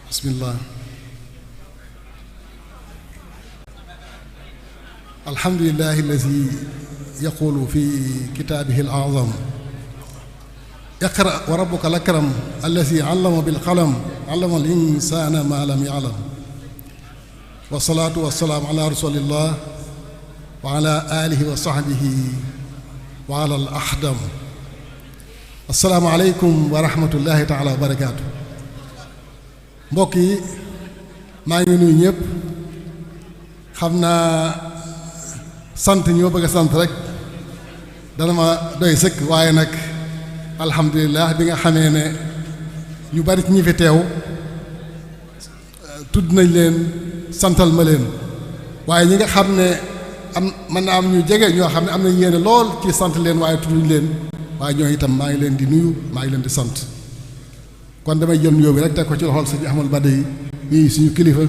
bismillah alhamdulillahi allazi yaqulu fi kitaabihi al-a'zam iqra wa rabbuka al-akram allazi allama bil qalam allama al-insana ma lam ya'lam wa salaatu wa salaam ala rasulillah wa ala alihi wa sahbihi wa ala al-ahdam assalaamu aleykum wa rahmatullahi taala wa barakaatu mbokk yi maa ngi nuyu ñëpp xam naa sant ñoo bëgg a sant rek dana ma doy sëkk waaye nag alhamdulilah bi nga xamee ne ñu bari ci ñi fi teew tudd nañ leen santal ma leen waaye ñi nga xam ne am mën naa am ñu jege ñoo xam ne am nañ yéene lool ci sant leen waaye tudduñ leen waaye ñoo itam maa ngi leen di nuyu maa ngi leen di sant kon damay jël nuyoo bi rek teg ko ci loxol sëñ Ahmad Bade yi ñii suñu kilifa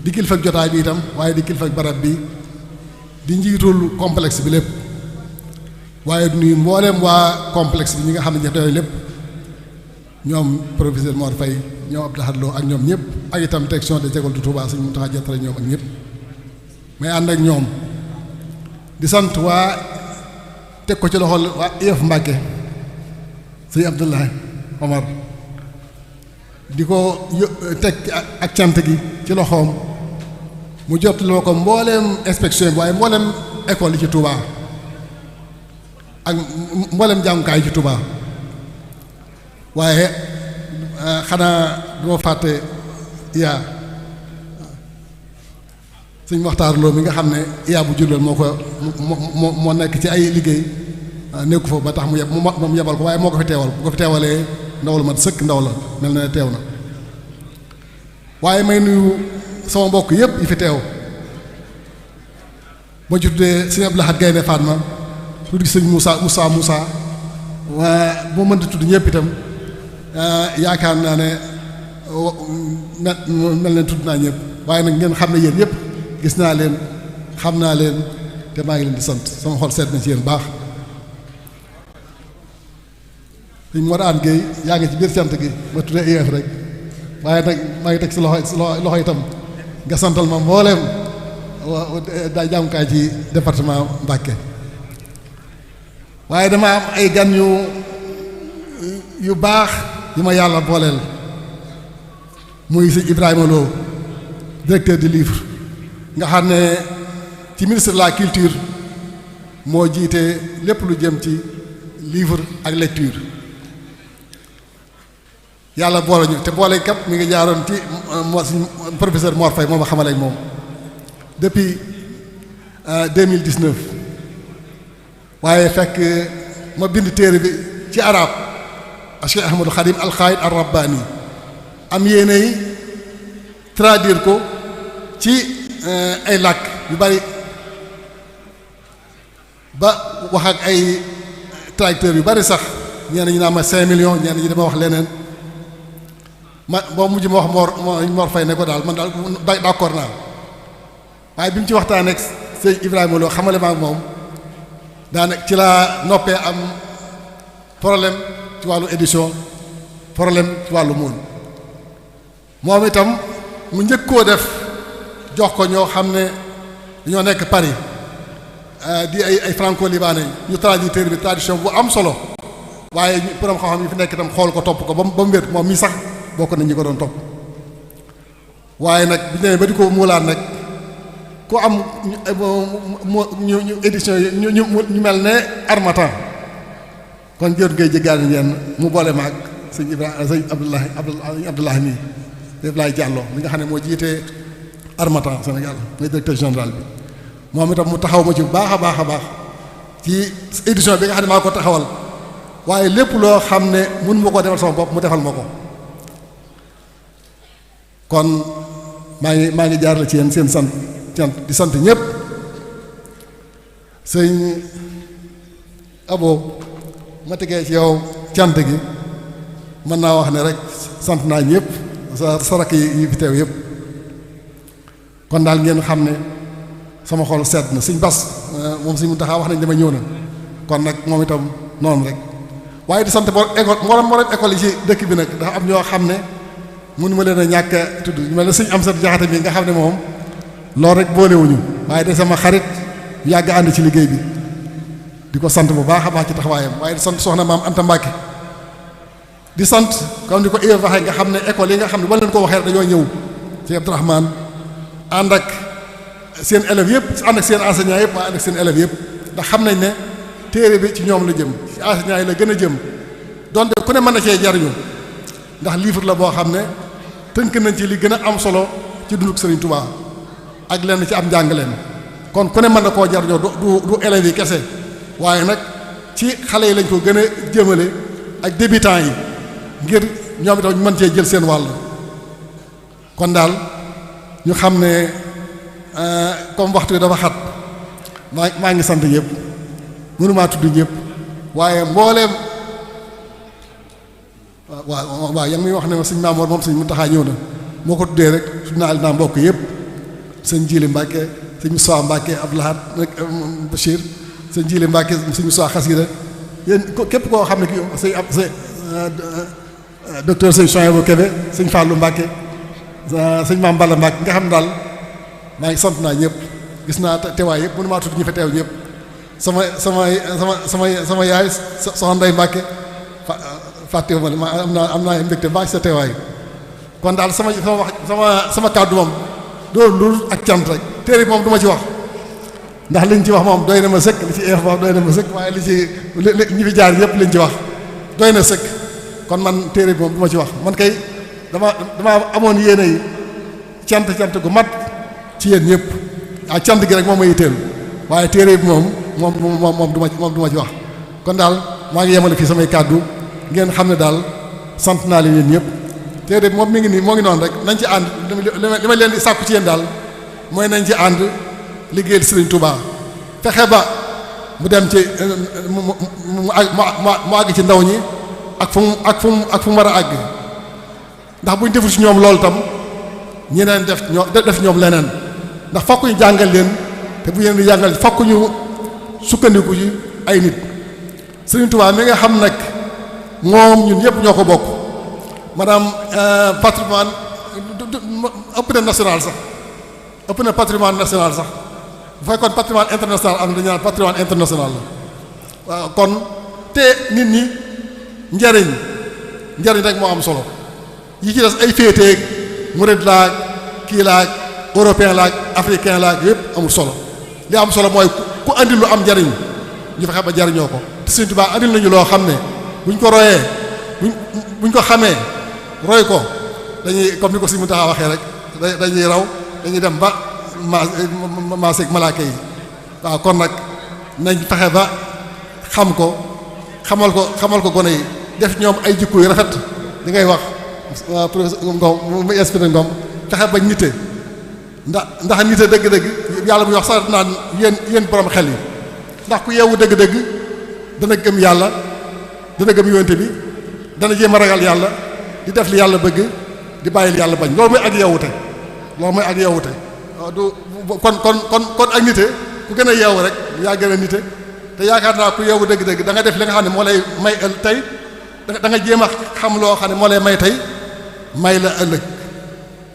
di kilifa jotaay bi itam waaye di kilifa barab bi di njiitul complexe bi lépp waaye du nuyu mbooleem waa complexe bi ñi nga xam ne ña doy lépp ñoom professeur Mor Faye ñoom Abdou Lahad Lo ak ñoom ñëpp ak itam direction des écoles du Touba suñu Mountakha Diattara ñoom ak ñëpp may ànd ak ñoom di sant waa teg ko ci loxol waa IEF Mbàkke sëñ Abdoulaye Omar di ko teg ak cant gi ci loxoom mu jotloo ko mbooleem inspection bi waaye mbooleem école yi ci Touba ak mbooleem jàngukaay yi ci Touba waaye xanaa duma fàtte yaa suñ Moxtaar Lo mi nga xam ne yaa bu jullal moo ko moo nekk ci ay liggéey nekku fa ba tax mu moom yebal ko waaye moo ko fi teewal bu ko fi teewalee ndaw la mat sëkk ndaw la mel na ne teew na waaye may nuyu sama mbokk yëpp yi fi teew ma ci tuddee sëñ Abdou Lahad Gaynde Fatma tudd sëñ Moussa waa boo mënti tudd ñëpp itam yaakaar naa ne mel ne tudd naa ñëpp waaye nag ngeen xam ne yéen yëpp gis naa leen xam naa leen te maa ngi leen di sant sama xol seet na ci yéen baax sëñ Mor Aan Gueye yaa ngi ci biir cant gi ma tuddee IEF rek waaye nag maa ngi teg si loxo itam nga santal ma mbooleem daa jàmmukaay ci département Mbacké waaye dama am ay gan yu baax yu ma yàlla booleel muy sëñ Ibrahima Lo directeur du livre nga xam ne ci ministre de la culture moo jiite lépp lu jëm ci livre ak lecture yàlla boole ñu te boole kat mi ngi jaaroon ci professeur Mor Faye moo ma xamale ak moom depuis 2019 waaye fekk ma bind téere bi ci arab Cheikh Ahmadou Khadim al-Qaid ar-Rabbani am yéene yi traduire ko ci ay làkk yu bari ba wax ak ay traducteurs yu bari sax ñenn ñi naa ma 5 millions ñenn ñi dama wax leneen ma boo mujj ma wax Mor Faye ne ko daal man daal d'accord naa waaye bi mu ci waxtaan ak sëñ Ibrahima Lo xamale ma ak moom daanaka ci laa noppee am problème ci wàllu édition problème ci wàllu mool moom itam mu njëkk koo def jox ko ñoo xam ne dañoo nekk Paris di ay franco-libanais ñu traducteur bi traduction bu am solo waaye borom xam-xam yi fi nekk itam xool ko topp ko ba mu wér moom mii sax bokk nañ ñi ko doon topp waaye nag bi ñëwee ba di ko muulaat nag ku am ñu édition yi ñu mel ne Harmattan kon jot ngay jéggaani ñenn mu boole maag sëñ Ibrahima sëñ Abdoulahi mii def laay Diallo mi nga xam ne moo jiitee Harmattan Sénégal mooy directeur général bi moom itam mu taxaw ma ci bu baax a baax a baax ci édition bi nga xam ne maa ko taxawal waaye lépp loo xam ne mun ma koo defal sama bopp mu defal ma ko kon maa ngi jaar la ci yéen seen sant di sant ñëpp sëñ Abo ma tegee ci yow cant gi mën naa wax ne rek sant naa ñëpp sa rakk yi fi teew yëpp kon daal ngeen xam ne sama xol sedd na sëñ Bas moom sëñ Mountakha wax nañ dama ñëw na kon nag moom itam noonu rek waaye di sant moo école yi ci dëkk bi nag dafa am ñoo xam ne mënu ma leen a ñàkk a tudd ñu mel ne sëñ Amsatu Jaxate bi nga xam ne moom loolu rek boolewuñu waaye de sama xarit yàgg ànd ci liggéey bi di ko sant bu baax a baax ci taxawaayam waaye di sant soxna maam Anta Mbàkke di sant comme ni ko Ibrahima waxee nga xam ne école yi nga xam ne ba leen ko waxee dañoo ñëw ci Abdourahmane ànd ak seen élèves yëpp ànd ak seen enseignants yëpp waaye ànd ak seen élèves yëpp ndax xam nañ ne téere bi ci ñoom la jëm ci enseignants yi la gën a jëm donte ku ne mën na cee jariñu ndax livre la boo xam ne tënk nañ ci li gën a am solo ci dunduk Serigne Touba ak lenn ci am njàngaleem kon ku ne mën na koo jariñoo du élèves yi kese waaye nag ci xale yi lañ ko gën a jëmale ak débutants yi ngir ñoom itam ñu mën cee jël seen wàll kon daal ñu xam ne comme waxtu bi dafa xat maa ngi sant ñëpp mënumaa tudd ñëpp waaye mbooleem waaw yaa ngi muy wax ne ma sëñ Maamoor moom sëñ Muntaxa ñëw na moo ko tuddee rek su naa naa mbokk yëpp sëñ Jili Mbàkke sëñ Moussa Mbàkke Abdou Lahad Bachir sëñ Jili Mbàkke sëñ Moussa Xasida yéen képp koo xam ne kii sëñ ab docteur sëñ Souhaïbou Kébé sëñ Fallou Mbàkke sëñ Maam Balla Mbàkke nga xam ne daal maa ngi sant naa ñëpp gis naa teewaay yëpp mënu maa tudd ñu fa teew ñëpp sama yaay soxna Ndey Mbàkke fàttewu ma am naa mbégte baax sa teewaay kon daal sama kàddu moom doolu lul ak cant rek téere bi moom du ma ci wax ndax liñ ci wax moom doy na ma sëkk li ci eef wax doy na ma sëkk waaye li ci ñi fi jaar yëpp liñ ci wax doy na sëkk kon man téere bi moom du ma ci wax man kay dama amoon yéene yi cant gu mat ci yéen ñëpp ak cant gi rek moom ma yitteel waaye téere bi moom du ma ci wax kon daal maa ngi yemale fii samay kàddu ngeen xam ne daal sant naa leen yéen ñëpp téere bi moom mi ngi nii moo ngi noonu rek nañ ci ànd li ma leen di sàkku ci yéen daal mooy nañ ci ànd liggéeyal Serigne Touba fexe ba mu dem ci mu àgg ci ndaw ñi ak fu mu war a àgg ndax bu ñu deful ci ñoom loolu tam ñeneen def ñoom leneen ndax fokk ñu jàngal leen te bu leen di jàngal fokk ñu sukkandiku ci ay nit Serigne Touba mi nga xam nag moom ñun ñëpp ñoo ko bokk maanaam patrimoine ëpp na national sax ëpp na patrimoine national sax bu fekkoon patrimoine international am na dañu naan patrimoine international la waaw kon te nit ñi njariñ rek moo am solo yi ci des ay féeteeg murid laag kii laag européen laag africain laag yëpp amul solo li am solo mooy ku andil lu am njariñ ñu fexe ba jariñoo ko te Sëriñ Tuubaa andil nañu loo xam ne buñ ko royee buñ ko xamee roy ko dañuy comme ni ko si mu taxaa waxee rek dañuy raw dañuy dem ba maaseeg malaaka yi waaw kon nag nañ fexe ba xam ko xamal ko gone yi def ñoom ay jikko yu rafet li ngay wax professeur Ngom mu expliqué Ngom fexe ba nite ndax nite dëgg-dëgg yàlla bu ñu wax sax naan yéen borom xel yi ndax ku yeewu dëgg-dëgg dana gëm yàlla dana gëm yonte bi dana jéem a ragal yàlla di def li yàlla bëgg di bàyyi li yàlla bañ loolu mooy ak yeewute du kon ak nite ku gën a yeewu rek yaa gën a nite te yaakaar naa ku yeewu dëgg-dëgg da nga def li nga xam ne moo lay may tey da nga jéem a xam loo xam ne moo lay may tey may la ëllëg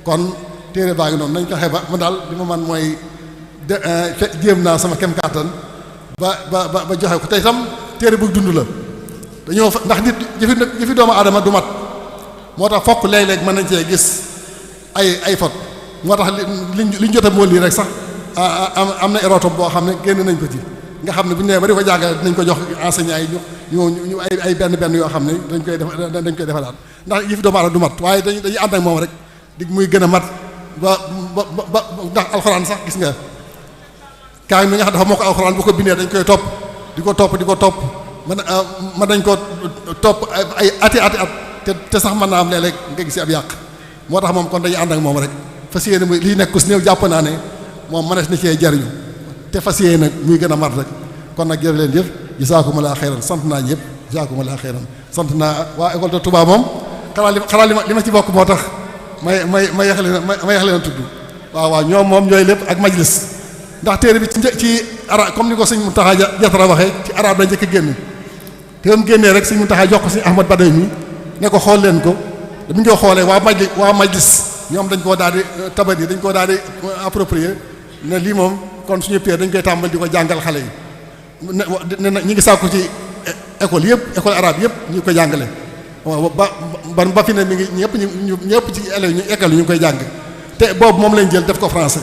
kon téere baa ngi noonu nañ fexe ba man daal li ma man mooy jéem naa sama kem kàttan ba joxe ko tey tam téere bu dund la dañoo ndax nit jëfi doomu aadama du mat moo tax fokk léeg-léeg mën nañ cee gis ay fot moo tax liñ jot a mool lii rek sax am na érotom boo xam ne génn nañ ko ci nga xam ne bu ñu nee ba di ko jàngale dinañ ko jox enseignants yi ñu ay benn yoo xam ne dañ koy defaraat ndax yëfi doomu aadama du mat waaye dañuy ànd ak moom rek di muy gën a mat ba ndax alxuraan sax gis nga kaay mi nga xam dafa moo ko alxuraan bu ko bindee dañ koy topp di ko topp mën nañ ko topp ay ati at te sax mën naa am léeg-léeg nga gis ab yàq moo tax moom kon dañuy ànd ak moom rek fas yéene muy lii nekk ku si néew jàpp naa ne moom mënees na cee jariñu te fas yéene nag muy gën a mat rek kon nag jërë leen jëf jazaakumullaahu xayran sant naa ñëpp jazaakumullaahu xayran sant naa waa école de Touba moom xanaa li ma ci bokk moo tax ma yeex leen a tudd waaw ñoom moom ñooy lépp ak majlis ndax téere bi ci arab comme ni ko sëñ Muntaxa Jatara waxee ci arab la njëkk a génn te mu génnee rek sëñ Muntaxa jox ko sëñ Ahmad Badawi mi ne ko xool leen ko bi ñu ko xoolee waa majlis ñoom dañ koo daal di tabat yi dañ koo daal di approprier ne lii moom kon suñu pierre dañ koy tàmbali di ko jàngal xale yi ne ñi ngi sàkku ci école yëpp école arabe yëpp ñu ko jàngale waaw ba fi ne mi ngi ñëpp ci élèves ñu école ñu ngi koy jàng te boobu moom lañ jël def ko français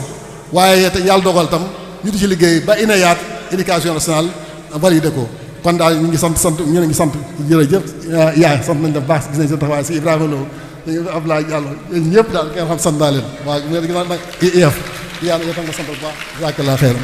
waaye te yàlla dogal tam ñu di ci liggéey ba INEAT éducation nationale validé ko kon daal ñu ngi sant ñu ngi sant jërëjëf yaay sant nañ def baax gis nañ seen taxawaay si Ibrahima Lo dañu Abdoulaye Diallo ñëpp daal ngeen xam sant naa leen waaw nag IEF yàlla nga sant bu baax jazakallahu xeyran